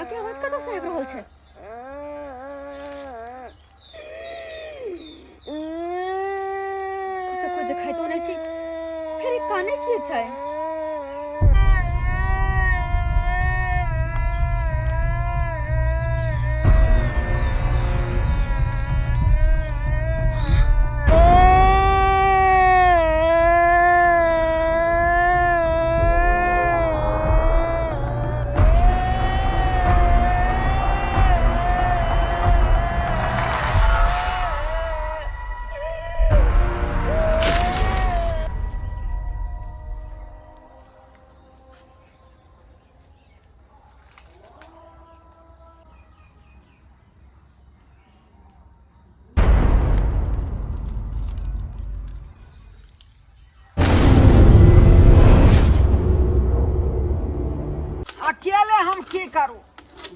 कानऽ के आवाज कतऽ से आबि रहल छै? कतऽ कोइ देखाइतो नहि छै, फेर ई कानै किए छै? अकेले हम की करू,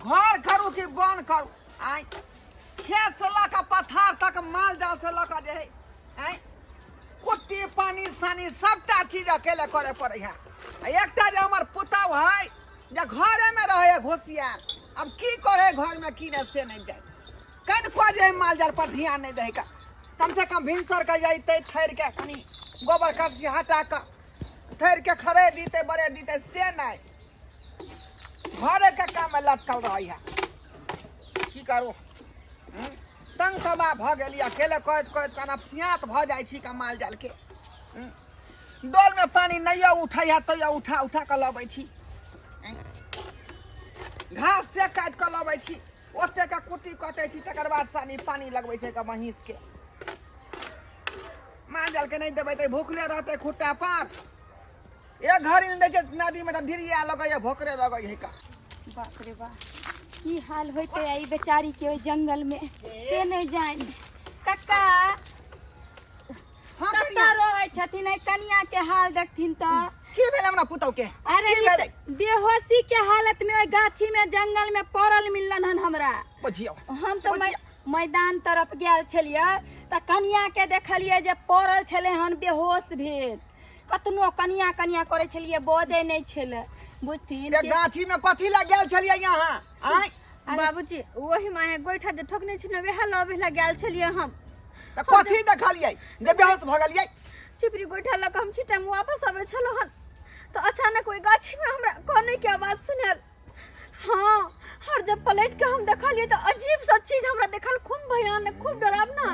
घर करू कि बन करू? आय, खेत से लऽ कऽ पथार तक, माल जाल से लऽ कऽ जे है, आय, कुट्टी पानी सानी सबटा चीज अकेले करे पड़े है। आ एकटा जे हमर पुतहु है जे घरे में रहे है घोसियाल, अब की करे घर में की नहीं से नहीं जाए। कनिको जे माल जाल पर ध्यान नहीं दै का, कम से कम भिनसर के जैते थैर के कनी गोबर करसी हटा के थैर के खड़े दीते बड़े दीते, से नहीं, घरे के काम में लटकल रही है। की करू? तंग तबाह भऽ गेली अकेले कहैत कहैत कन अपसियात भऽ जाइ छी का माल जाल के। डोल में पानी नहियो उठै है तैयो उठा उठा कऽ लबै छी, घास से काटि कऽ लबै छी, ओते के कुट्टी कटै छी, तकर बाद सानी पानी लगबै छै महींस के। माल जाल के नहि देबै तऽ भूखले रहतै खुट्टा पर। एक घड़ी नहि दै छै नदी में तऽ ढिरिया लगैया, भोकरे लगै है का। बाप रे बाप, की हाल होइते ई बेचारी के ओहि जंगल में से नहि जानि। कक्का, हाँ, कतऽ कनिया। रहै छथिन? एहि कनिया के हाल देखथिन तऽ। की भेल हमरा पुतहु के? अरे, की ई भेलै? तऽ बेहोशी के हालत में ओहि गाछी में जंगल में पड़ल मिललन हन हमरा। बुझियौ। हम तऽ मैदान तरफ गेल छलियै तऽ कनिया के देखलियै जे पड़ल छलै हन बेहोश भेल। कतनो कनिया कनिया करै छलियै, बजै नहि छलै, बुझथिन ए, गाछी में कथी लए गेल छलियै यहाँ आँय? बाबूजी, ओही माहे गोइठा जे ठोकने छी ने, वएह लबै लए गेल छलियै हम। तऽ कथी देखलियै जे बेहोश भऽ गेलियै? चिपरी गोइठा लऽ कऽ हम छिट्टा मे वापस अबै छलहुँ हन तऽ अचानक ओहि गाछी मे हमरा कनै के आवाज सुनायल। हाँ, और जब पलट के हम देखलियै तऽ अजीब सा चीज हमरा देखल, खूब भयानक, खूब डरावना,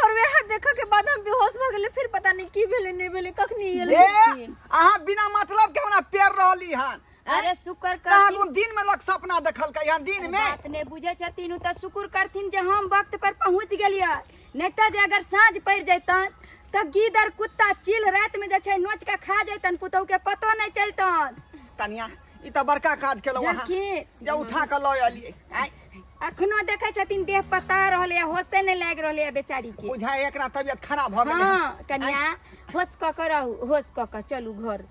और वएह देखऽ के बाद हम बेहोश भऽ गेलियै। फिर पता नहीं की भेलै नहि भेलै, कखनी एलै। ए, अहाँ बिना मतलब के हमरा पेर रहली हन। अरे, शुक्र कहाँ करथिन। दिन में लग सपना देखलकै हन दिन में। बात नहि बुझै छथिन ओ तऽ। शुक्र करथिन जे हम वक्त पर पहुँच गेलियै, नहि तऽ जे अगर साँझ पड़ि जैतन तऽ गीदड़ कुत्ता चील राति में जे छै नोच के खा जैतन, पुतहु के पतो नहि चलतन। कनिया, ई तऽ बड़का काज केलहुँ अहाँ जनखिन जे उठा कऽ लऽ एलियै आँय। अखनो देखै छथिन देह पता रहलै, होशे नहि लागि रहलै बेचारी के। बुझाय एकरा तबियत खराब भऽ गेलै। हाँ कनिया, होश कऽ कऽ रहू, होश कऽ कऽ चलू घर।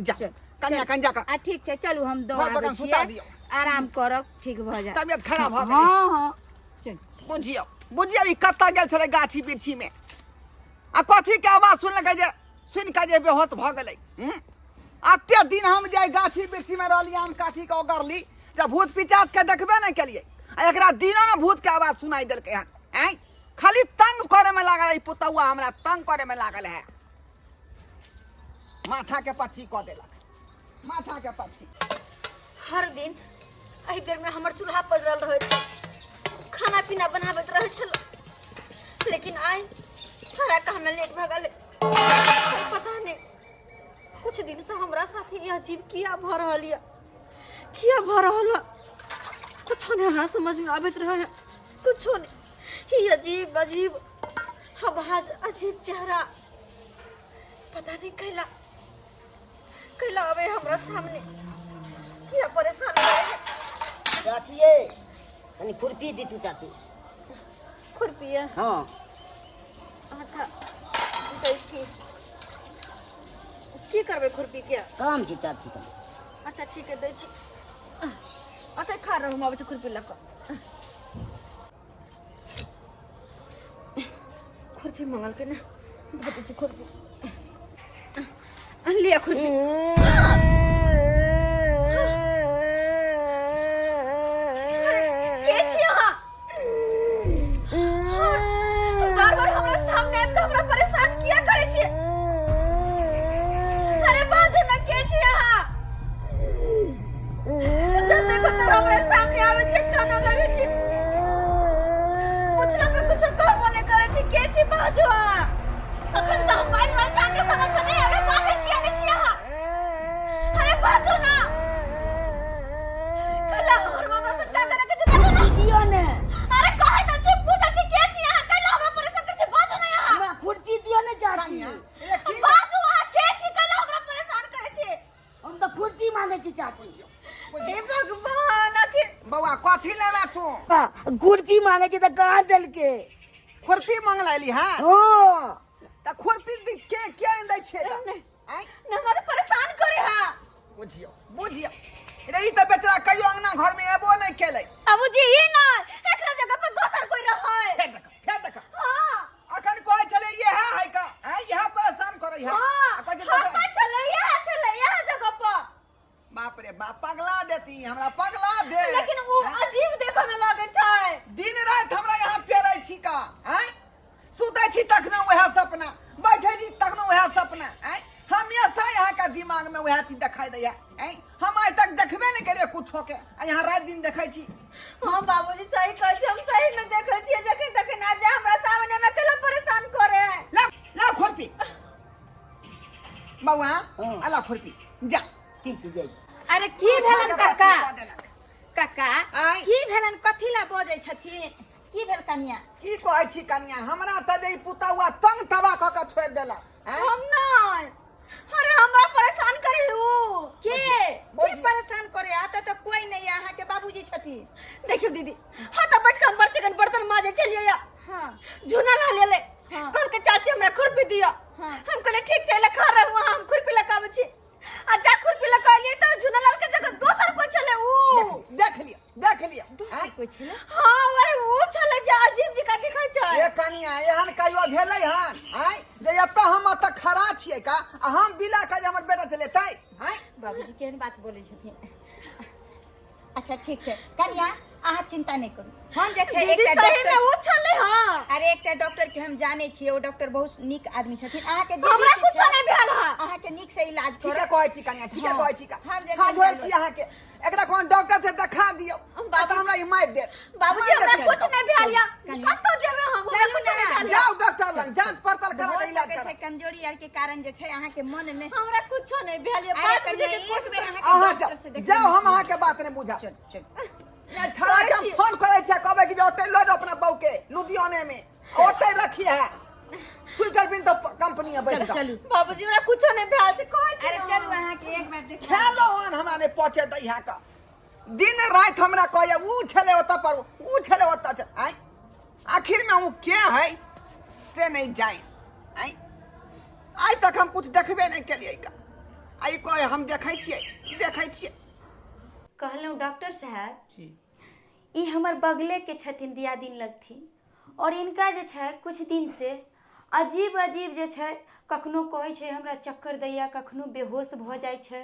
जा। चल। कनिया, कनिया कऽ आ ठीक छै, चलू, हम दऽ घर आबै बगल सुता छियै। दियौ। आराम करब, ठीक भऽ जायत। तबियत खराब भऽ गेलै। हाँ हाँ, चल। बुझियौ, बुझियौ, ई कतऽ गेल छलै गाछी बिरछी में आ कथी के आवाज सुनलकै जे सुनि कऽ जे बेहोश भऽ गेलै? हूँ? एते दिन हम जे गाछी बिरछी में रहली, आम काठी के ओगरली, जे भूत पिचास के देखबे नहि केलियै, आ एकरा दिनो में भूत के आवाज सुनाई देलकै हन। आँय, खाली तंग करे में लागल है पुतौआ, हमरा तंग करे में लागल है, माथा के पत्थी कऽ देलक, माथा के पत्थी। हर दिन एहि बेर में हमर चूल्हा पजरल रहै छै, खाना पीना बनाबैत रहै छल, लेकिन आइ सारा काम में लेट भऽ गेलै। पता नहि कुछ दिन से हमरा साथे ई अजीब किया भऽ रहल यऽ, किया भऽ रहल यऽ, कुछो नहि हमरा समझ में आबैत रहै, कुछो नहि। ई अजीब अजीब आवाज, अजीब चेहरा, पता नहीं कैला कैला आवे हमरा सामने, किया परेशान करे है। चाची ये, कनी खुरपी दी तू चाची। खुरपी है? हाँ। अच्छा, दै छी। की करबै खुरपी के? काम छै चाची कनी। अच्छा ठीक है, दै छी। अतै खा रहू, हम आबै छी खुरपी लऽ कऽ। खुरपी मंगलकै ने, दऽ दै छी खुरपी। लिअ खुरपी। पूछला पे कुछो कहबो नहि करै छी। के छी बाजू अहाँ? अखन से हम बाजि रहल छी, अहाँके समझ में नहि आबै, बाजै किया नहि छी अहाँ? अरे बाजू ना। कैला हमर माथा से टाका रखै छी, बाजू ना। दियौ ने। अरे कहै तऽ छी, पूछै छी के छी अहाँ, कैला हमरा परेशान करै छी, बाजू ना अहाँ। हमरा खुरपी दियौ ने चाची। कनिया, रे की बाजू अहाँ के छी, कैला हमरा परेशान करै छी? हम तऽ खुरपी मांगे छी चाची। हे भगवान, आखिर बौआ कथी लेबे तू? खुरपी मांगे छी तऽ कहाँ देलके? खुरपी मंगला एली। हाँ। हाँ। तऽ खुरपी के के आनि दै छियै तऽ? नहि। आँय? ने हमरा परेशान करे हा। बुझियौ बुझियौ रे, ई तऽ बेचारा कहियो अंगना घर में एबो नहि केलै। बाबूजी, ई नहि, एकरा जगह पर दोसर कोई रहै। फेर देख, फेर देख। हाँ। अखन कहै छलै इएह है का, आँय, इएह परेशान करै है। हाँ। आ कहै छै हाँ, दोसर- छलै, इएह छलै इएह जगह पर। बाप रे बाप, पगला देती हमरा, पगला दे। लेकिन वो अजीब देखऽ में लगै छै। दिन राति हमरा यहाँ पेरै छी का, आँय? सुतै छी तखनो वएह सपना, बैठै छी तखनो वएह सपना, आँय? हमेशा यहाँ के दिमाग में वएह चीज देखाई दैया, आँय? हम आइ तक देखबे नहि केलियै कुछो के, आ यहाँ राति दिन देखै छी। हाँ बाबूजी, सही कहै छी, हम सही में देखै छियै, जखन तखन आबि जाय हमरा सामने, हमरा केला परेशान करे। ला ला खुरपी बौआ। हाँ। आ ला खुरपी, जा। ठीक छै, जाइ। अरे की भेलन काका? काका। आँय? की भेलन? कथी ला बजै छथिन? की भेल कनिया? की कहै छी कनिया, हमरा तऽ जे ई पुतौआ तंग तबाह कऽ के छोड़ि देलक, आँय? हम नहीं, अरे हमरा परेशान करे उ। के के बोलिए। परेशान करे? आता तऽ कोई नहीं, अहाँके बाबूजी छथिन। देखियो दीदी, हाँ तो बैठ के हम बड़ चिकन बर्तन माजे चलिए या। झूना ला ले ले। कह के चाची हमरा खुरपी दिया। हम कहले ठीक छै, लखा रहू हम खुरपी लगाबै छी, आ जा खुरपी लगालिए तो झूना लाल के जगह दोसर कोई छले उ। देख लिअ, देख लिअ, आँय? कोई छलै? हाँ, अरे उ छले जे अजीब जी का दिखै छै। ए कनिया, एहन कहियो भेलै हन, आँय, जे एतऽ हम एतऽ खड़ा छियै का आ हम बिला के जे हमर बेटा चलेतै, आँय? बाबूजी केहन बात बोलै छथिन। अच्छा ठीक छै कनिया, अहाँ चिंता नहि करू, हम जे छै दीदी, एकटा सही में डॉक्टर उ छले। हाँ। अरे एकटा डॉक्टर के हम जाने छियै, ओ डॉक्टर बहुत नीक आदमी छथिन। अहाँके जे भी हमरा किछु कुछो छै, नहीं भेल है। अहाँके नीक से इलाज ठीके करब। कहै छी कनिया, ठीके। हाँ। कहै छी का हम जे हाथ छै धोइ छी अहाँके, एकरा कोन डॉक्टर से देखा दियौ। बाबूजी- तऽ हमरा ई मारि देत। बाबूजी, मारि हमरा देत। कुछ नहीं भेल या। कनिया। कतौ जेबै हम, हमरा चलू कुछ नहीं ना। भेल या। जाउ डॉक्टर लग, जांच पड़ताल करा हो के इलाज सकै करा। छै कमजोरी आर के कारण जे छै अहाँके मन नहि। हमरा कुछो नहीं भेल या। अरे बात कनिया, बुझे के एक कोशिश बेर करू। अहाँके अहाँ डॉक्टर से जाउ देखा जाउ, हम अहाँके बात नहि बुझब। चलू चलू। नहि, छड़ा के हम फोन करै छियै, कहबै कि जे ओतै लऽ जाउ अपना बहू के लुधियाने में, ओतै रखी है स्वेटर बिन तऽ कंपनी में बैठ चलू कऽ। चलू। बाबूजी, हमरा कुछो नहीं भेल छै, कहै छी अरे ना। चलू, अहाँके एक बेर देखा। खेलो हन हमरा नहि पहुँचे दै है का, दिन राति हमरा कहैया ऊ छलै ओतऽ पर, ऊ छलै ओतऽ छै। आँय, आखिर में ऊ के है से नहीं जाए। आँय, आइ तक हम कुछ देखबे नहि केलियै का, आइ कहे हम देखै छियै, देखै छियै। कहलहुँ डॉक्टर साहब जी। ई हमर बगले के छथिन, दियादिन लगथिन, और इनका जे छै कुछ दिन से अजीब अजीब जे छै, कखनो कहै छै हमरा चक्कर दैया, कखनो बेहोश भऽ जाइ छै,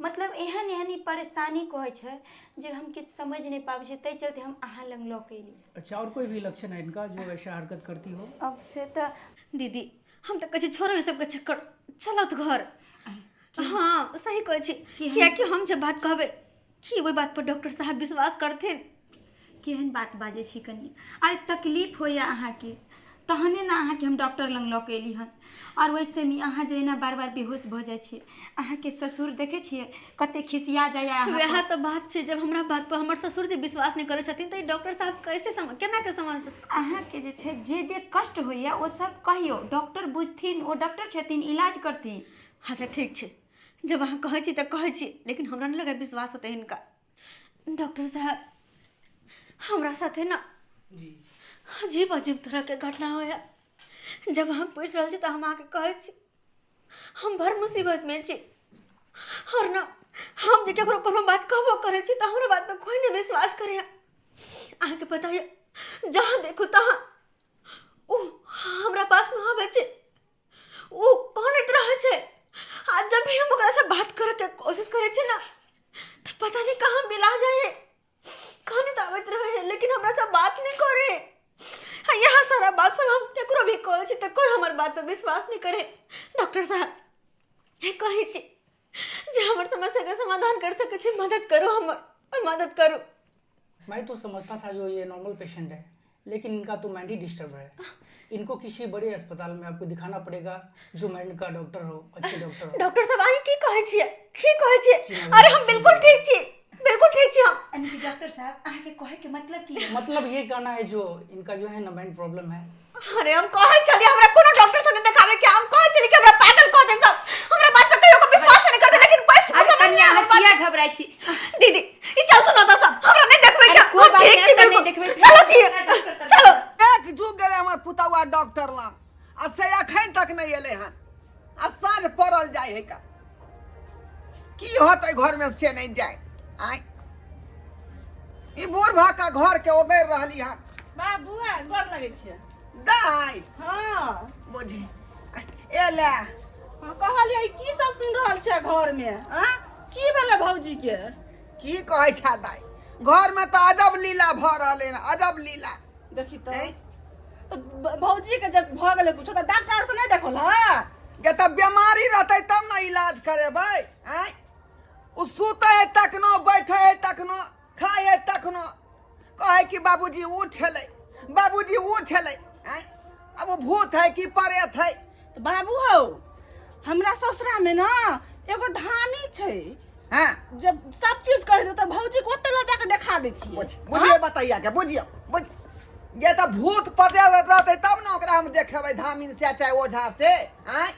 मतलब एहन एहन ई परेशानी कहै छै जे हम किछु समझि नहि पाबै छियै, ताहि चलते हम अहाँ लग लऽ के एलियै। अच्छा, और कोई भी लक्षण है इनका जो ऐसा हरकत करती हो? अब से तऽ दीदी, हम तऽ कहै छी छोड़ो ई सबके चक्कर, चलत घर। हाँ, सही कहै छी, कियाकि हम जे बात कहबै की ओहि बात पर डॉक्टर साहब विश्वास करथिन? केहन बात बाजै छी कनि? अरे तकलीफ होइए अहाँके तहने ने अहाँके हम डॉक्टर लग लऽ के एली हन। आओर वैसे भी अहाँ जे एना बार बार बेहोश भऽ जाइ छियै, अहाँके ससुर देखै छियै कते खिसिया जाइए अहाँ पर। वएह तऽ बात छै, जब हमरा बात पर हमर ससुर जे विश्वास नहि करै छथिन तऽ ई डॉक्टर साहब कैसे केना के समझ। अहाँके जे छै जे जे कष्ट होइए ओ सब कहियौ, डॉक्टर बुझथिन, ओ डॉक्टर छथिन, इलाज करथिन। अच्छा ठीक छै, जब अहाँ कहै छी तऽ कहै छी, लेकिन हमरा नहि लगैए विश्वास होतै हिनका। डॉक्टर साहब, हमरा साथे ना जी अजीब अजीब तरहके घटना होइए। जब हम पूछि रहल छी तऽ हम अहाँके कहै छी हम बड़ मुसीबतमे छी, आओर ने हम जे ककरो कोनो बात कहबो करै छी तऽ हमरा बातपर कोइ नहि विश्वास करैए। अहाँके पता यऽ, जहाँ देखू तहाँ ओ हमरा पासमे आबै छै, ओ कानैत रहै छै, आ जब भी हम ओकरासँ बात करैके कोशिश करै छियै ने तऽ पता नहि कहाँ बिला जाइए, कानैत आबैत रहै है, लेकिन हमरासँ बात नहि करै। आ इएह सारा बात सब हम ककरो भी कहै छी तऽ कोइ हमर बात पर विश्वास नहि करै। डॉक्टर साहब, कहै छी जे हमर समस्याके समाधान कर सकै छी, मदद करू, हमर मदद करू। मैं तो समझता था जो ये नॉर्मल पेशेंट है, लेकिन इनका तो माइंड ही डिस्टर्ब है। इनको किसी बड़े अस्पताल में आपको दिखाना पड़ेगा, जो माइंड का डॉक्टर हो, अच्छे डॉक्टर हो। डॉक्टर साहब, अहीं की कहै छियै? की कहै छियै? अरे हम बिल्कुल ठीक छी, बिल्कुल ठीक छी हम। यानी कि डॉक्टर साहब, अहाँके कहै के मतलब की है? मतलब ये कहना है जो इनका जो है ना माइंड प्रॉब्लम है। अरे हम कहै छलियै हमरा कोनो डॉक्टर से नहीं देखावे के, हम कहै छलियै कि हमरा पागल कह दे सब, हमरा बात पे कहियो को विश्वास नहीं करते, लेकिन कोई अरे समझ नहीं कन्या, हमर अहाँ बात। किया घबराइ छी? दीदी, ई चल सुनो तो सब, हमरा नहीं देखबै अरे के, कोई हम बात ठीक नहीं, छी एतऽ बिल्कुल। नहि देखबै। चलो जी, डॉक्टर तर चलो। एक जुग गेलै हमर पुतौआ डॉक्टर लग आ से अखन तक नहि एलै हन आ साँझ पड़ल जाइ है का। की होतै घर में से नहि जाय। आय ई बूढ़ भऽ कऽ घर के ओगरि रहली हन। बाबुआ, गोर लगै छियै। दाइ। हँ। बुझी ए ले। हँ, कहलियै की सब सुनि रहल छियै घर में? आँ, की भेलै भौजी के? की कहै छै दाइ, घर में तऽ अजब लीला भऽ रहलै हन, अजब लीला। देखी तऽ। ऐं? तऽ भौजी के जब भऽ गेलै कुछो तऽ डॉक्टर से नहि देखल हँ? गे तऽ बीमारी रहतै तब ने इलाज करेबै। आँय, ओ सुतै है तखनो, बैठै है तखनो, खाइ है तखनो, कहै कि बाबूजी उठ एलै, बाबूजी उठ एलै। आँय, अब ओ भूत है कि प्रेत है? तऽ बाबू हौ, हमरा ससुरा में ना एगो धामी छै। हाँ। जब सब चीज कहि दे तऽ भौजी के ओतऽ लऽ जाके देखा दै छियै। बुझियो, बतैया के बुझियो, बुझ ये तऽ भूत प्रेत रहतै तब ने ओकरा हम देखेबै धामिन से चाहे ओझा से। आँय,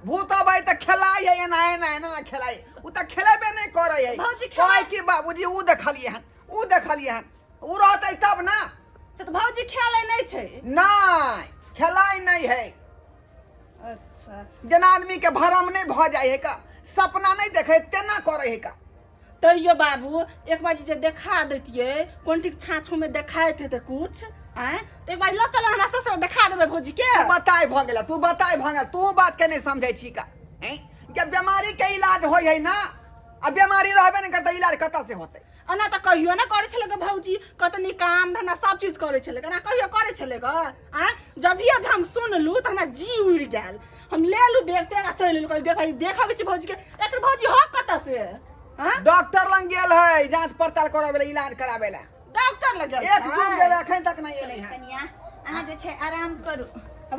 भूत अबै तऽ खेलाइ है एना एना एना एना खेलाइ, ओ तऽ खेलेबे नहि करै है। भौजी खेलाइ- कहै कि बाबूजी ओ देखलियै हन, ओ देखलियै हन, ओ रहतै तब ना। तऽ भौजी खेलै नहि छै? नहि, खेलाइ नहि है। अच्छा। जेना आदमी के भरम नहि भऽ जाइ है का, सपना नहि देखै तेना करै है का। तैयो बाबू, एक बार जे देखा दैतियै, कोन ठीक छाछू में देखाइत हेतै कुछ। आँय, तऽ एक बार लऽ चल हमरा ससुर, देखा देबै भौजी के। तू बताय भऽ गेला, तू बताय भऽ गेला, तू बात के नहीं समझै छी का। हैं, जब बीमारी के इलाज होइ है ना, आ बीमारी रहबे नहीं करतै, इलाज कतऽ से होतै? एना तऽ कहियो ने करै छलै गे भौजी, कतनी काम धंधा सब चीज करै छलै, एना कहियो करै छलै गे? आँय, जभियो जे हम सुनलू तऽ हमरा जी उड़ि गेल, हम लेलू बैग तैग आ चलि एलू, कहली देखै देखबै छी भौजी के, एकर भौजी हो कतऽ से? आँय, डॉक्टर लग गेल है जांच पड़ताल कराबै ला, इलाज कराबै ला। डॉक्टर लग गेल एक छै? जुग गेल, अखन तक नहीं एलै हन। कनिया, अहाँ जे छै आराम करू।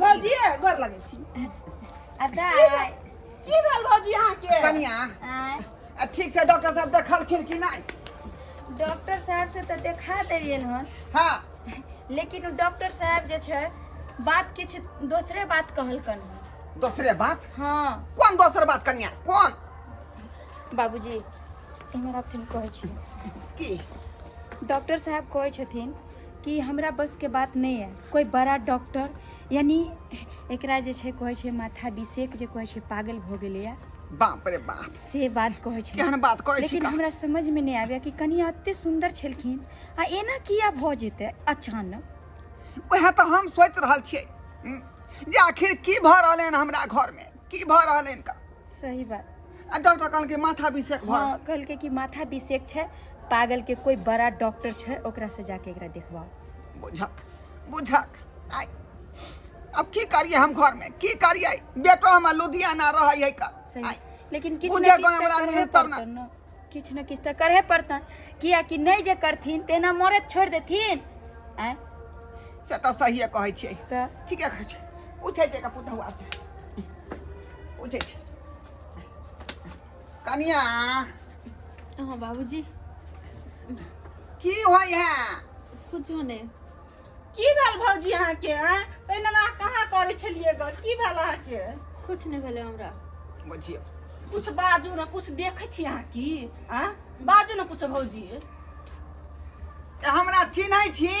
भौजी, गोर लगै छी। आ दाइ। की भेल भौजी अहाँके? कनिया। आँय। आ ठीक से डॉक्टर साहब देखलखिन कि नहि? डॉक्टर साहब से तऽ देखा देलियनि हन। हाँ। लेकिन ओ डॉक्टर साहब जे छै बात किछु दोसरे बात कहलकन हन। दोसरे बात? हाँ। कोन दोसर बात कनिया, कोन? बाबूजी, इम्हर आबथिन, कहै छी। की? डॉक्टर साहब कहै छथिन कि हमरा बस के बात नहि है, कोई बड़ा डॉक्टर, यानी एकरा जे छै कहै छै माथा बिसेक जे कहै छै पागल भऽ गेलैया। बाप रे बाप। से बात कहै छै। केहन बात करै छी लेकिन का? हमरा समझ में नहि आबैया कि कनिया एते सुन्दर छलखिन आ एना किया भऽ जेतै अचानक। वएह तऽ हम सोचि रहल छियै जे आखिर की भऽ रहलै हन हमरा घरमे, की भऽ रहलै हन का। सही बात। आ डॉक्टर कहलकै माथा बिसेक भऽ हाँ, कहलकै कि माथा बिसेक छै पागल के, कोई बड़ा डॉक्टर छै ओकरा से जाके एकरा देखवाओ। बुझक बुझक, आइ अब की करिए हम घरमे, की करिए? बेटो हमर लुधियाना रहै है का। सही। आइ लेकिन किछु बुझे ने किछु गाँव तऽ वाला आदमी करहे तब ना। पड़तनि ने, किछु ने किछु तऽ करहे पड़तनि, कियाकि नहि जे करथिन तेना मरैत छोड़ि देथिन। आँय। से तऽ सहिए कहै छियै। तऽ ठीके कहै छियै। उठै छै का पुतहुआ से उठै छै कनिया। हाँ बाबूजी। की होइ है? कुछो नहीं। की भेल भौजी अहाँके? आँय, पहिने अहाँ कहाँ करै छलियै ग? की भेल अहाँके? कुछ नहीं भेलै हमरा। बुझियौ। कुछ बाजू ने, कुछ देखै छी अहाँ की? आँ, बाजू ने कुछ भौजी। हमरा चिन्है छी?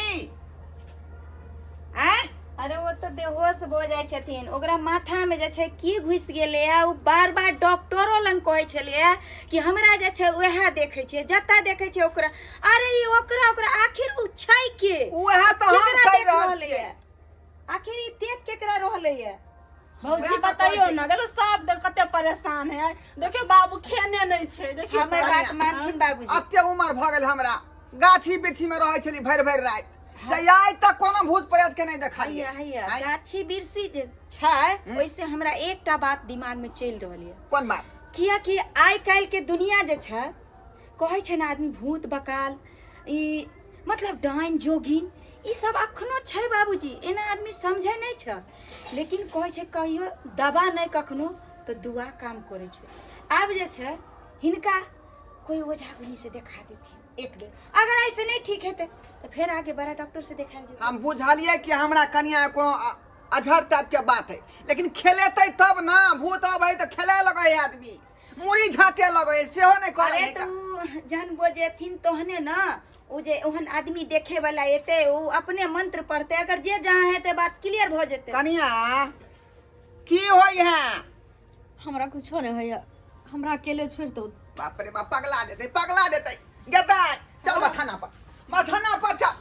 आँय। अरे ओ तऽ बेहोश भऽ जाइ छथिन, ओकरा माथामे जे छै की घुसि गेलैए, ओ बार बार डॉक्टरो लग कहै छलैए कि हमरा जे छै उएह देखै छै, जतऽ देखै छै ओकरा। अरे ई ओकरा ओकरा आखिर ओ छै के? उएह तऽ हम केकरा कहि देख रहल रहलैए? छियै। आखिर ई देख केकरा रहलैए? भौजी, वएह तऽ बतैयौ कहै ने, देखो सब देख कते परेशान है, देखियौ बाबू खेने नहि छै, देखियौ। हमर बात मानथिन बाबूजी। एते उमर भऽ गेल हमरा, गाछी बिरछी में रहै छली भरि भरि राति, से आइ तक कोनो भूत प्रेत के नहि देखलियै। हैया हैया। आँय? गाछी बिरसी जे छै ओहिसे हमरा एकटा बात दिमाग में चलि रहल यऽ। कोन बात? कियाकि आइ काल्हि के दुनिया जे छै कहै छै ने आदमी भूत बकाल, ई मतलब डाइन जोगिन ई सब अखनो छै बाबूजी, एना आदमी समझै नहि छै, लेकिन कहै छै कहियो दवा नहि कखनो तऽ दुआ काम करै छै। आब जे छै हिनका कोई ओझा गुनी से देखा देथिन एक बेर, अगर ऐसे नहीं ठीक हेतै तऽ फेर आगे बड़ा डॉक्टर से देखायल जेतै। हम बुझलियै कि हमरा कनिया कोनो अजहर टाइप के बात है, लेकिन खेलेतै तब ना। भूत अबै तऽ खेले लगै है आदमी, मुड़ी झाँटे लगै है, सेहो नहि करै अरे है। तऽ उ जहन बजेथिन तहने ना, उ जे ओहन आदमी देखे वाला एतै उ अपने मंत्र पढ़तै, अगर जे जहाँ हेतै बात क्लियर भऽ जेतै। कनिया की होइ है? हमरा कुछो नहि होइए, हमरा अकेले छोड़ि दो। बाप रे बाप, पगला देतै, पगला देतै। गेतै चल बथाना पर, बथाना पर चल।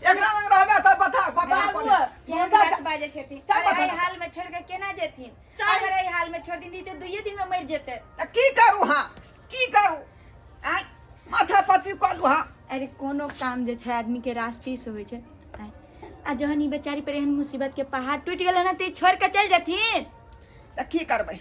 एकरा लग रहबे तऽ बथा बथा बाबू, पर। केहन चल, बात चल। बाजै छथिन? चल, अरे, एहि बता। हाल में छोड़ के केना जेथिन? चल। अगर एहि हाल में छोड़ दिन तऽ दुइये दिन में मरि जेतै। तऽ की करू? हाँ, की करू? आँय, माथा पची कलू। हाँ, अरे कोनो काम जे छै आदमी के रास्ते से होइ छै। आँय, आ जहन ई बेचारी पर एहन मुसीबत के पहाड़ टूटि गेलै ने तऽ ई छोड़ के चलि जेथिन? तऽ की करबै?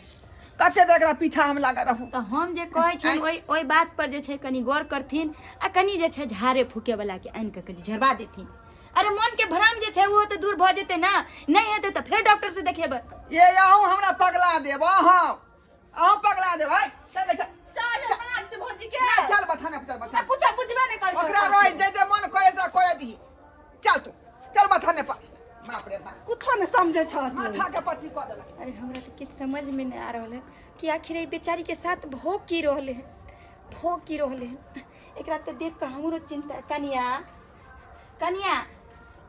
कते देर एकरा पीछा हम लागल रहू? तऽ हम जे कहै छियनि ओहि ओहि बात पर जे छै कनि गौर करथिन आ कनि जे छै झाड़े फूके वाला के आनि कऽ कनि झरबा देथिन। अरे मन के भ्रम जे छै ओहो तऽ दूर भऽ जेतै ने। नहि हेतै तऽ फेर डॉक्टर से देखेबै। ये अहूँ हमरा पगला देब, अहूँ अहूँ पगला देब। है चल चल। चल, बना छै भौजी के। ना, चल बथाने पर, चल बथाने। कुछो बुझबे नहि करै छै। ओकरा रह जे जे मन करे से करे दी। चल तू चल बथाने पर। बाप रे बाप, कुछो नहि समझै छथिन, माथा के पथी कऽ देलक। अरे हमरा तऽ किछु समझमे नहि आ रहल है कि आखिर एहि बेचारीके साथ भऽ की रहलै हन, भऽ की रहलै हन। एकरा तऽ देख कऽ हमरो चिन्ता। कनिया, कनिया,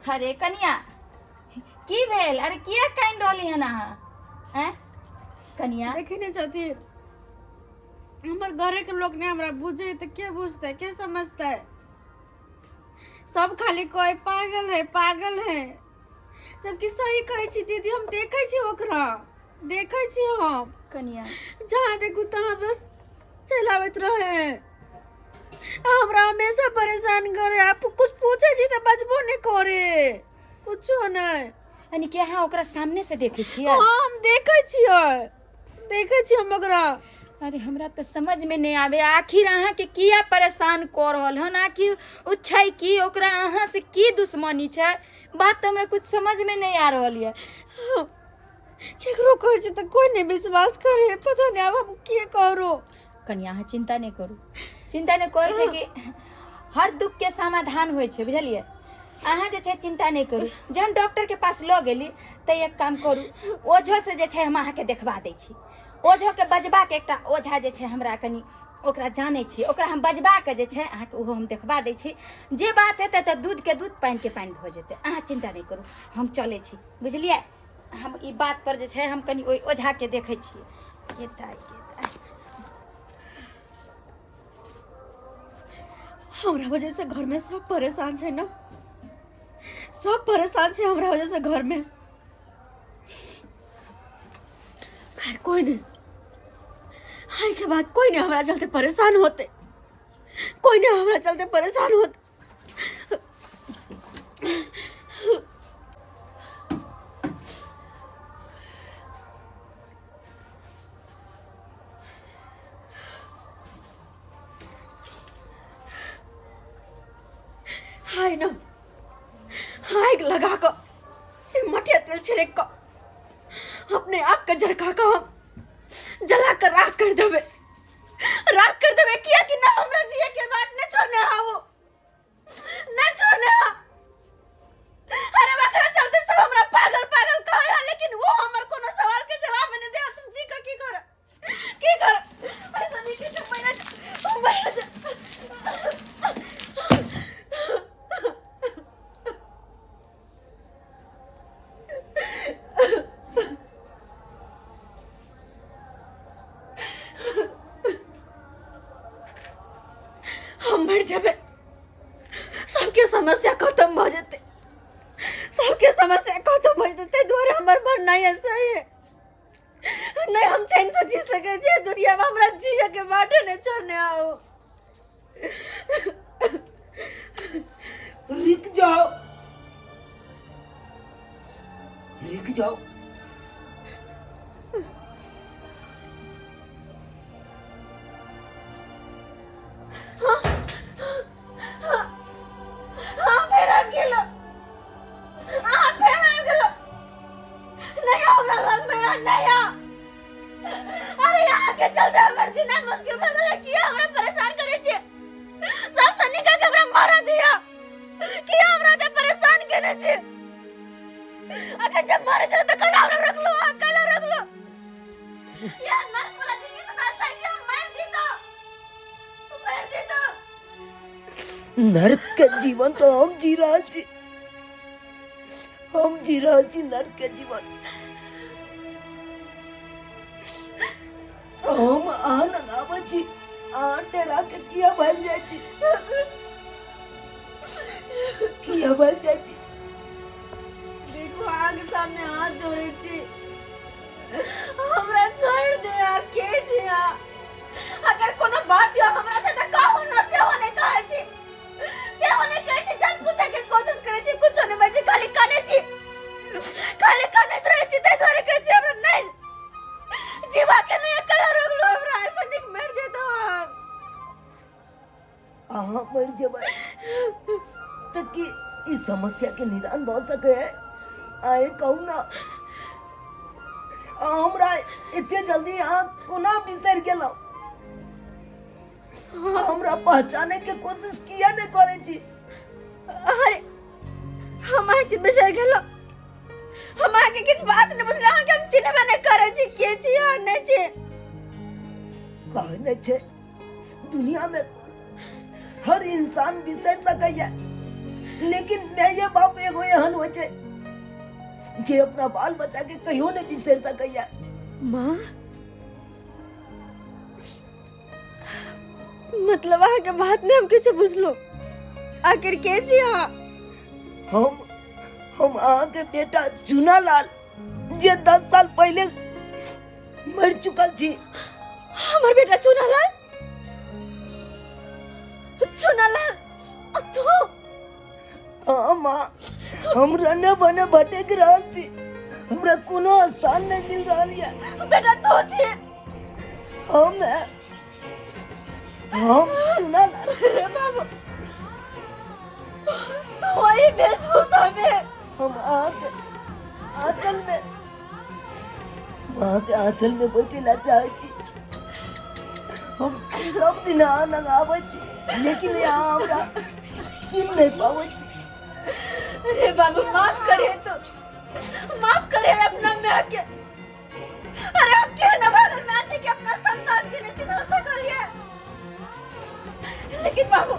अरे कनिया, की भेल? अरे किया कानि रहली हन अहाँ? आँय कनिया, देखै नहि छथिन, हमर घरेके लोक नहि हमरा बुझै तऽ के बुझतै, के समझतै? सब खाली कहै पागल है, पागल है, जबकि सही कहै छी दीदी। हम देखै छी ओकरा, देखै छी हम। कनिया, जहाँ देखू तहाँ बस चलि आबैत रहे आ हमरा हमेशा परेशान करे। आ कुछ पूछे छी तऽ बजबो नहि करे, कुछो नहि। यानी कि अहाँ ओकरा सामने से देखै छियै? हाँ, हम देखै छियै, देखै छियै हम ओकरा। अरे हमरा तऽ समझ में नहीं आवे आखिर अहाँ के किया परेशान कर रहल हन। आखिर ओ छै की? ओकरा अहाँ से की दुश्मनी छै? बात तऽ हमरा कुछ समझ में नहीं आ रहल ये। केकरो कहै छी तऽ कोई नहि विश्वास करे। पता नहि आब हम की करू। कनिया, अहाँ चिंता नहि करू, चिंता नहि करै छै कि हर दुख के समाधान होइ छै, बुझलियै? अहाँ जे छै चिंता नहि करू। जहन डॉक्टर के पास लऽ गेली तऽ एक काम करू, ओझो से जे छै हम अहाँके देखबा दै छी। ओझोके बजबा के एकटा ओझा जे छै हमरा कनि ओकरा जानै छी, ओकरा हम बजबा के जे छै अहाँके ओहो हम देखबा दै छी। जे बात हेतै तऽ दूध के दूध पानि के पानि भऽ जेतै। अहाँ चिंता नहि करू, हम चलै छी, बुझलियै? हम ई बात पर जे छै हम कनि ओहि ओझाके देखै छियै। ये दाइ, ये दाइ। हमरा वजह से घर में सब परेशान छै ना, सब परेशान छै हमरा वजह से घर में। खैर कोई नहीं, हाय के बाद कोई नहीं हमरा चलते परेशान होते, कोई नहीं हमरा चलते परेशान होते। हाय ना, आग लगा कऽ मटिया तेल छिड़क कऽ अपने आप के झरका कऽ हम जला कर राख कर देबे, राख कर देबे। किया कि ना हमरा जिए के बात नहीं छोड़ने हा, वो नहीं छोड़ने हा। अरे बकरा चलते सब हमरा पागल पागल कहे हा, लेकिन वो हमर कोनो सवाल के जवाब नहीं दे। तुम जी का की कर, की कर? ऐसा नहीं कि तुम महीना महीना। हम मर जेबै, सबके समस्या खत्म भऽ जेतै, सबके समस्या खत्म भऽ जेतै। ताहि दुआरे हमर मरनाइ सही है। नहीं हम चैन से जी सके छियै दुनिया में, हमरा जिए के बाटे नहीं छोड़ने आओ। रुक जाओ, रुक जाओ। हाँ, फेर आबि गेल। छी अहाँ? किया हमरा एते परेशान केने छी? अगर जब मरे छलै तऽ कला हमरा रखलो अहाँ कला रखलो। यह नर्क वाला जिंदगी से तऽ अच्छा है कि हम मर जीतो। मर जीतो। नर्क के जीवन तो हम जी रहल छी, हम जी रहल छी नर्क के जीवन। हम अहाँ लग आबै छी, अहाँ डेरा के किया भागि जाइ छी, किया भागि जाइ छी? देखो अहाँके सामने हाथ जोड़ै छी, हमरा छोड़ि दे। अहाँ के छी अहाँ? अगर कोनो बात यऽ हमरा से तऽ कहू न, सेहो नहि कहै छी, सेहो नहि कहै छी। जब पूछै के कोशिश करै छी कुछो नहि बजै छी, खाली कानै छी, खाली कानैत रहै छी। ताहि दुआरे कहै छी हमरा नहि जीवा के नहि अकेला रोकलो हमरा, ऐसे नीक मरि जैतहुँ हम। अहाँ मरि जेबै तऽ की ई समस्या के निदान भऽ सकै है? आए कहू ना, अहाँ हमरा एते जल्दी अहाँ कोना बिसरि गेलहुँ? अहाँ हमरा पहचाने के कोशिश किया नहि करै छी? अरे हम अहाँके बिसरि गेलहुँ, हम अहाँके किछु बात नहि बुझलहुँ, अहाँके हम चिन्हबे नहि करै छी, के छी अहाँ नहि छी। कहै नहि छै दुनिया में हर इंसान बिसरि सकैया, लेकिन माय बाप एगो एहन होइ छै जे अपना बाल बच्चा के कहियो नहि बिसरि सकैया। माँ मतलब अहाँके बात नहि हम किछु बुझलहुँ, आखिर के छी अहाँ? हम अहाँके बेटा चुना लाल जे 10 साल पहले मर चुकल छी। हमर बेटा चुना लाल? चुना लाल तू? हाँ माँ, हम रहने बने भटक रहल छी, हमरा कोनो स्थान नहीं मिल रहल ये। बेटा तू छी? हम चुना लाल। अरे बाबू तू वही वेशभूषा में? हम अहाँके आंचल में, अहाँके आंचल में बैठे ला चाहे छी। हम सब दिन अहाँ लग आबै छी, लेकिन यहाँ हमरा चिन्ह नहीं पाबै छी। अरे बाबू माफ करे, तो माफ करे अपना माँ के। अरे हम के न भागल माँ छी कि अपना संतान के नहीं चिन्ह सकलिए, लेकिन बाबू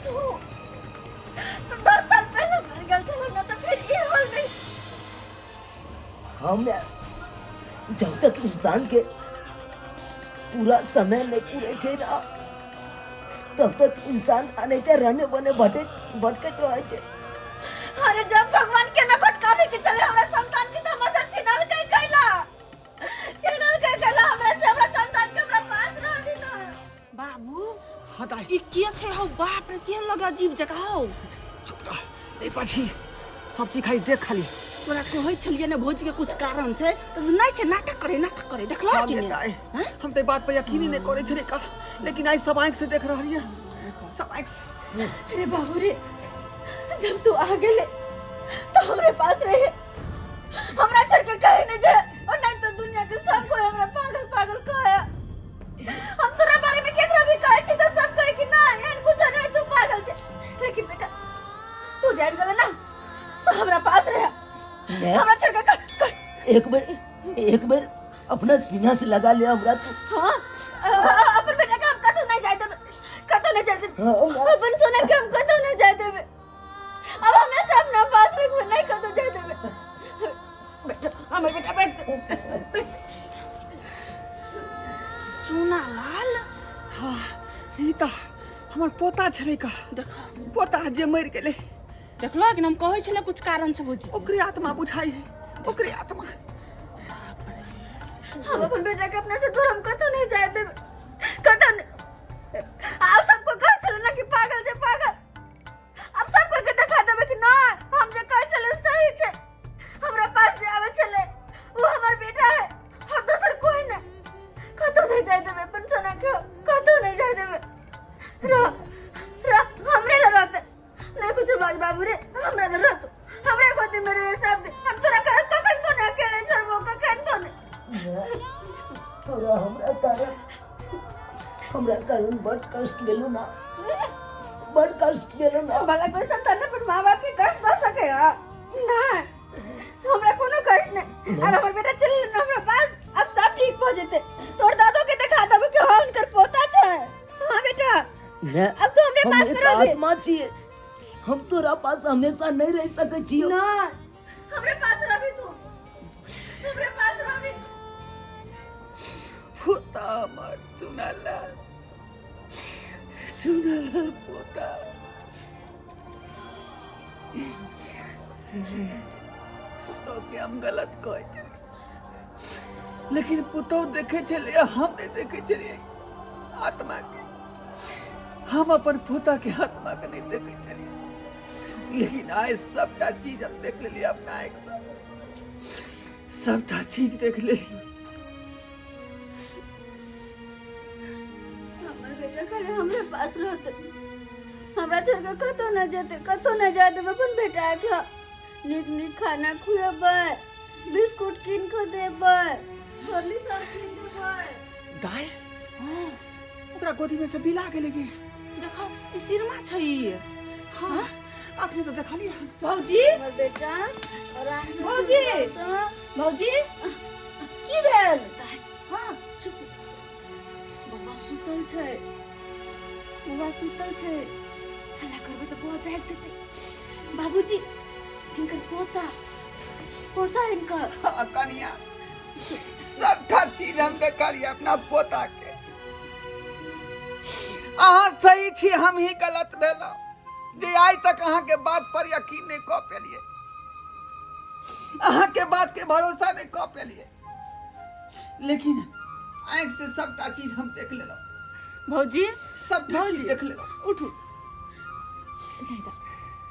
तू तो 10 साल पहले मर गेल छल ना, तो फिर ई होल नहीं। हम जब तक इंसान के पूरा समय नहीं पूरे छे ना, तब तक इंसान अनेके रहने बने भटकैत रहे छे। अरे जब भगवान के न भटकावे के चले हमरा संतान के, तो हमरा छिनल के कैला, छिनल के कैला हमरा से, हमरा संतान के हमरा पास रह दिना। बाबू हाँ दाई। ई के छै हौ? बाप रे केहन लगे अजीब जकाँ हौ। चुप रह, नहीं पछी सब चीज खाली देख खाली। तोरा कहै छलियै ने भौजी के कुछ कारण छै, तऽ नहि छै, नाटक करे नाटक करे, देखलह हाँ कि नहि? दाई, हम तो बात पर यकीन ही नहीं करे छलियै का, लेकिन आई सब आँख से देख रहल ये, सब आँख से। अरे बाबू रे जब तू आ गेले तो हमरे पास रहे, हमरा छोड़ के कहीं नहीं जाए, और नहीं तो दुनिया के सब कोई हमरा पागल पागल कहे। हम तोरा बारे में केकरो भी कहे छी तो सब कहे कि ना एहन कुछ नहीं, तू पागल छे, लेकिन बेटा तू जान गेले ना तो हमरा पास रहे, हमरा छोड़ के एक बार अपना सीना से लगा ले हमरा तू। हाँ अपन बेटा के हम कतौ नहीं जाए देबे, कतौ नहीं जाए देबे। हाँ, अपन सोना के हम कतौ नहीं जाए देबे, अब हमेशा अपना पास रखबे, नहीं कतौ जाए देबे। बेटा हमर बेटा बैठ। चूना लाल। हाँ ई तो हमर पोता छलै का, देख पोता जे मरि गेलै। देखलह कि हम कहै छलै कुछ कारण छै भौजी, ओकरे आत्मा बुझाइ है, ओकरे आत्मा। हम अपन बेटा के अपना से दूर हम कतौ नहीं जाए देबे, कतौ नहीं। आप सबको कहै छलै ना कि पागल छै पागल, अब सबको के देखा देबे कि ना हम जे कहै छलै सही छै, हमरा पास जे आबै छलै वो हमर बेटा है और दोसर कोई नहीं। कतौ नहीं जाए देबे अपन सोना के, कतौ नहीं जाए देबे। रह रह हमरे ल रहते नहीं कुछ बाज बाबू रे, हमरा ल रहतो, हमरे गोदी में रहे सब दिन। हम तोरा कर कखन तो ना अकेले छोड़बो, कखन तो नहीं। तोरा हमरा कारण बड़ कष्ट भेलू ना, बड़ कष्ट भेल। गेलो ना। भला कोई संतान अपन माँ बाप के कष्ट दऽ सके है? नहीं, हमरा कोनो कष्ट नहीं। अगर हमर बेटा चलि गेल हमरा पास, अब सब ठीक भऽ जेतै। तोर दादो के देखा देबो कि हाँ हुनकर पोता छै। हाँ बेटा, ने अब तू हमरे हम पास एक में रह। आत्मा छियै, हम तोरा पास हमेशा नहीं रह सकै छियौ। नहीं, हमरे पास रहबी तू, हमरे पास रहबी। पोता हमर चुनालाल, चुनालाल पोता। पुतोह के हम गलत कहै छलियै, लेकिन पुतोह देखै छलियै, हम नहि देखै छलियै आत्मा के। हम अपन पोता के आत्मा के नहि देखै छलियै, लेकिन आइ सबटा चीज हम देख लेलियै अपना आँखि सँ, सबटा चीज देख लेलियै। हमर बेटा खाली हमरे पास रहतै, हमरा छोड़ के कतौ न जेतै, कतौ न जाय देबै अपन बेटा के। नीक नीक खाना खुएबै, बिस्कुट कीन के देबै, हॉर्लिक्स सब कीन देबै। दाय, ओकरा गोदी में से बिला गेलै गे। देखो, ई सिरमा छै ई। हाँ, अखने तऽ देखलियै। भौजी, हमर बेटा आराम से। भौजी। सुतल। भौजी, की भेल? हाँ। चुप, बौआ सुतल छै, बौआ सुतल छै। हल्ला करबै तऽ बौआ जागि जेतै। बाबूजी, हिनकर पोता, पोता हिनकर। हाँ, कनिया, सबटा चीज हम देखलियै अपना पोता के। अहाँ सही छी, हम ही गलत भेलहुँ जे आइ तक अहाँके बात पर यकीन नहि कऽ पेलियै, अहाँके बात के भरोसा नहि कऽ पेलियै, लेकिन आँखि से सबटा चीज हम देख लेलहुँ। भौजी, सबटा चीज भौजी। देख लेलहुँ। उठू। नहि तऽ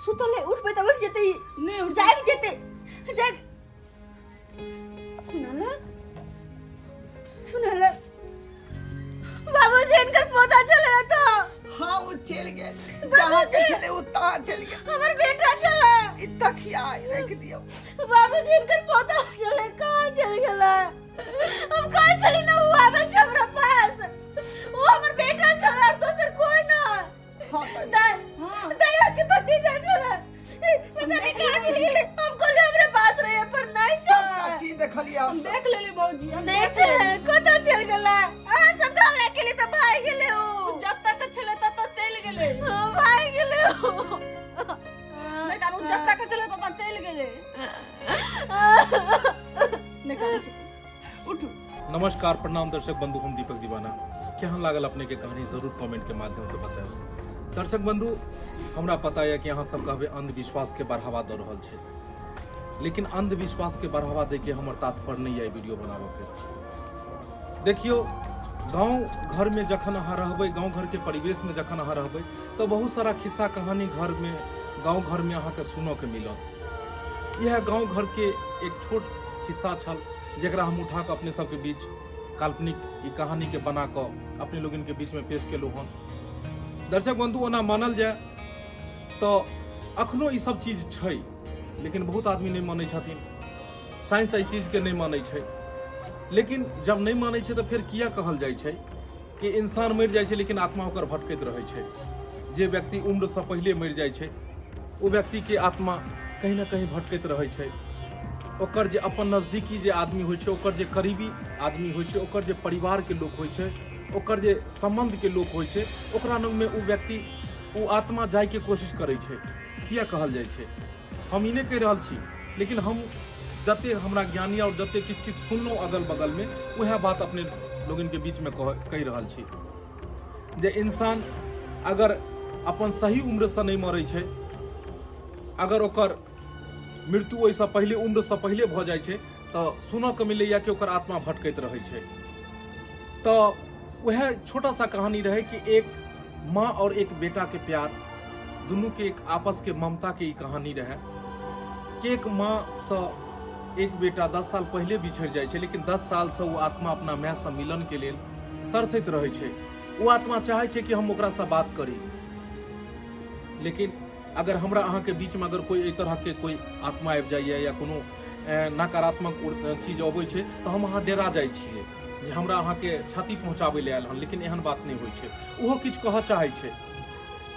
सुतल है, उठबै तऽ उठि जेतै ई। नहि उठ जागि जेतै, जागि। सुनल, सुनल बाबूजी, हिनकर पोता चले तो। हाँ, वो चलि गेल, जहाँ के छलै ओ तहाँ चलि गेल। हमर बेटा चले। ई तकिया राखि दियौ। बाबूजी, हिनकर पोता चले, कहाँ चल गेलै? हम कहाँ चली ना, वो आवे छै हमरा पास। वो हमर बेटा चले और दोसर कोई ना। हाँ, दाइ। दाई, हाँ। दया के भतीजा चले, पता नहीं कहाँ चल गेलै। हम कहलिए हमरे पास रहे पर नहीं सबटा चले। चीज देखलियै हम हम। देख लेली भौजी, हम नहीं देख चले, लेली। कतऽ चल गेलै? अहाँ सब गाँव लए गेली तऽ भागि गेलै ओ। जब तक छलै तब तक चलि गेलै। हाँ, भागि गेलै ओ। नहि कानू, जब तक छलै तब तक चलि गेलै। नहि कानू, चुप, उठू। नमस्कार, प्रणाम दर्शक बंधु, हम दीपक दीवाना। केहन लागल अपने के कहानी जरूर कमेंट के माध्यम से बतायब। दर्शक बंधु, हमरा पता यऽ कि अहाँ सब कहबै अंधविश्वास के बढ़ावा दऽ रहल छै, लेकिन अंधविश्वास के बढ़ावा दे के हमर तात्पर्य नहीं यऽ वीडियो बनाबऽ के। देखियौ, गाँव घर में जखन अहाँ रहबै, गाँव घर के परिवेश में जखन अहाँ रहबै, तऽ बहुत सारा खिस्सा कहानी घर में, गाँव घर में अहाँके सुनऽ के मिलत। इएह गाँव घर के एक छोट खिस्सा छल जकरा हम उठा कऽ अपने सबके बीच काल्पनिक ई कहानी के बना कऽ अपने लोगन के बीच में पेश केलहुँ हन। दर्शक बंधु, ओना मानल जाय तऽ अखनो ई सब चीज छै, लेकिन बहुत आदमी नहि मानै छथिन। साइंस एहि चीजके नहि मानै छै, लेकिन जब नहि मानै छै तऽ फेर किया कहल जाइ छै कि इंसान मरि जाइ छै लेकिन आत्मा ओकर भटकैत रहै छै? जे व्यक्ति उम्रसँ पहिले मरि जाइ छै ओ व्यक्तिके आत्मा कहीं ने कहीं भटकैत रहै छै। ओकर जे अपन नजदीकी जे आदमी होइ छै, ओकर जे करीबी आदमी होइ छै, ओकर जे परिवारके लोक होइ छै, ओकर जे सम्बन्धके लोक होइ छै, ओकरा लगमे ओ व्यक्ति, ओ आत्मा जाइके कोशिश करै छै। किया कहल जाइ छै, हम ई नहि कहि रहल छी, लेकिन हम जते हमरा ज्ञानी और जते किछु किछु सुनलहुँ अगल बगलमे, उएह बात अपने लोगनके बीचमे कहि रहल छी जे इंसान अगर अपन सही उम्रसँ नहि मरै छै, अगर ओकर मृत्यु ओहिसँ पहिले, उम्रसँ पहिले भऽ जाइ छै, तऽ सुनऽके मिलैए कि ओकर आत्मा भटकैत रहै छै। तऽ वएह छोटा सा कहानी रहै कि एक माँ और एक बेटाके प्यार, दुनूके एक आपसके ममताके ई कहानी रहै कि एक माँसँ एक बेटा 10 साल पहिले बिछड़ि जाइ छै, लेकिन 10 सालसँ ओ आत्मा अपना मायसँ मिलनके लेल तरसैत रहै छै। ओ आत्मा चाहै छै कि हम ओकरासँ बात करी। लेकिन अगर हमरा अहाँके बीचमे अगर कोइ एहि तरहके कोइ आत्मा आबि जाइए या कोनो नकारात्मक चीज अबै छै, तऽ हम अहाँ डेरा जाइ छियै जे हमरा अहाँके क्षति पहुँचाबै लए आयल हन, लेकिन एहन बात नहि होइ छै। ओहो किछु कहऽ चाहै छै।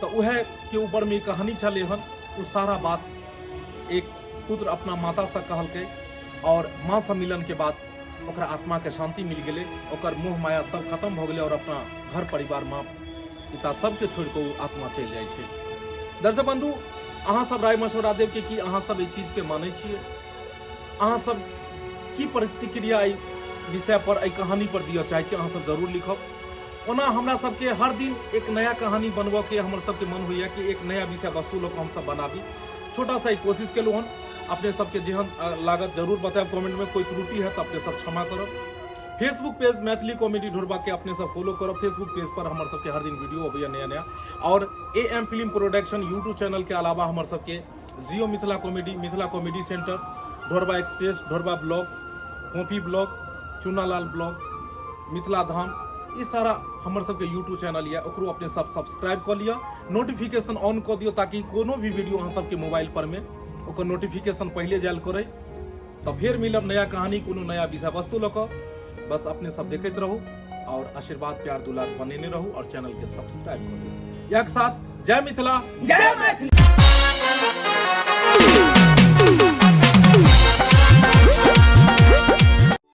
तऽ उएह के ऊपरमे ई कहानी छलै हन। ओ सारा बात एक पुत्र अपना मातासँ कहलकै आओर माँसँ मिलनके बाद ओकरा आत्माके शान्ति मिल गेलै, ओकर मोह माया सब खत्म भऽ गेलै आओर अपना घर परिवार माँ पिता सबके छोड़ि कऽ ओ आत्मा चलि जाइ छै। दर्शक बंधु, अहाँ सब राय मशवरा देब कि की अहाँ सब एहि चीजके मानै छियै? अहाँ सब की प्रतिक्रिया एहि विषय पर, एहि कहानी पर दिअ चाहै छी? अहाँ सब जरूर लिखब। ओना हमरा सबके हर दिन एक नया कहानी बनबऽ के हमर सबके मन होइए कि एक नया विषय वस्तु लऽ कऽ हमसब बनाबी। छोटा सा एक कोशिश केलहुँ हन। अपने सबके जेहन लागत जरूर बतायब कमेंट में। कोई त्रुटि है तो अपने सब क्षमा करब। फेसबुक पेज मैथिली कॉमेडी ढोरबा के अपने सब फॉलो करब। फेसबुक पेज पर हमर सबके हर दिन वीडियो अबैया नया नया। और A M film production YouTube channel के अलावा हमर सबके Jio Mithila comedy, Mithila comedy centre, Dhorba express, Dhorba blog, copy blog, Chunalal blog, Mithila Dham, ई सारा हमर सबके यूट्यूब चैनल यऽ, ओकरो अपने सब सब्सक्राइब कऽ लिअ, नोटिफिकेशन ऑन कऽ दियौ ताकि कोनो भी वीडियो अहाँ सबके मोबाइल पर में ओकर नोटिफिकेशन पहिले जायल करै। तऽ फेर मिलब नया कहानी कोनो नया विषय वस्तु लऽ कऽ। बस अपने सब देखैत रहू और आशीर्वाद प्यार दुलार बनेने रहू और चैनल के सब्सक्राइब कऽ लिअ। इएह के साथ जय मिथिला, जय मैथिली।